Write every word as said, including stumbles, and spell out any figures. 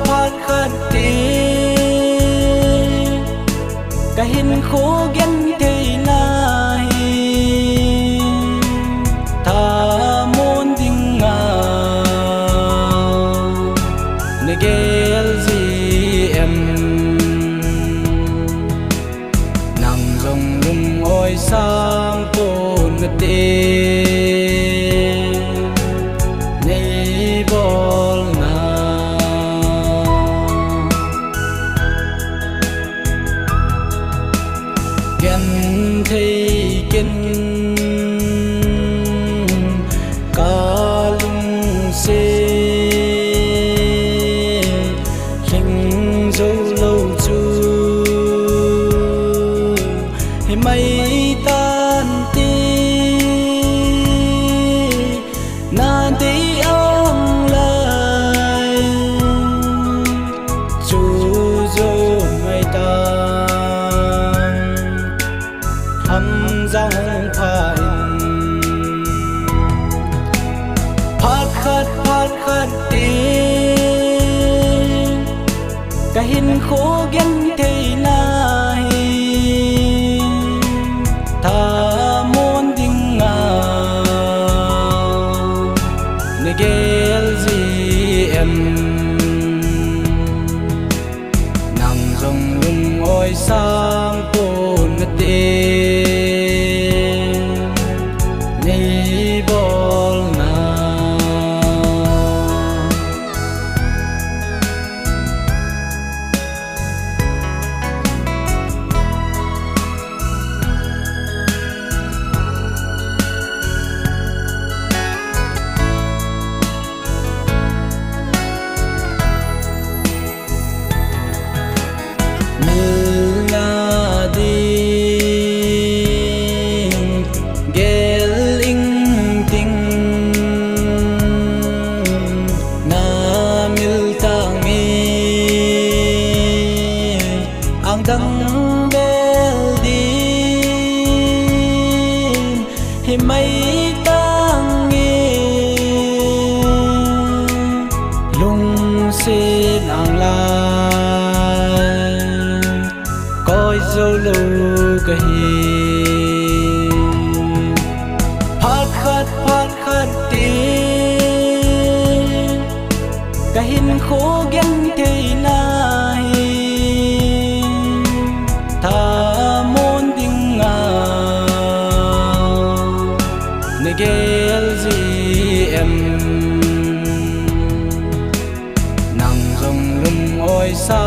Phat khat te, ka hinkho gentheina hi thamon dinga na gel ji em? Nang jong lungoi sang pon nate, nei bolna genthei ken ka lungset lhing jou lou chu himai tante, na dei ang lai chu jou mai tan. Hamjang pha in phat khat, phat khat te, ka hinkho gentheina hi thamon dinga na gel ji em? Nang jong lungoi sang pon nate, nei bolna milna ding gel ingting, na mil tange ang dang bel ding himai tange, lungset ang lai koi jou lou kahi. Phat khat, phat khat te, ka hinkho gentheina hi thamon dinga na gel ji em? Nang jong lungoi sa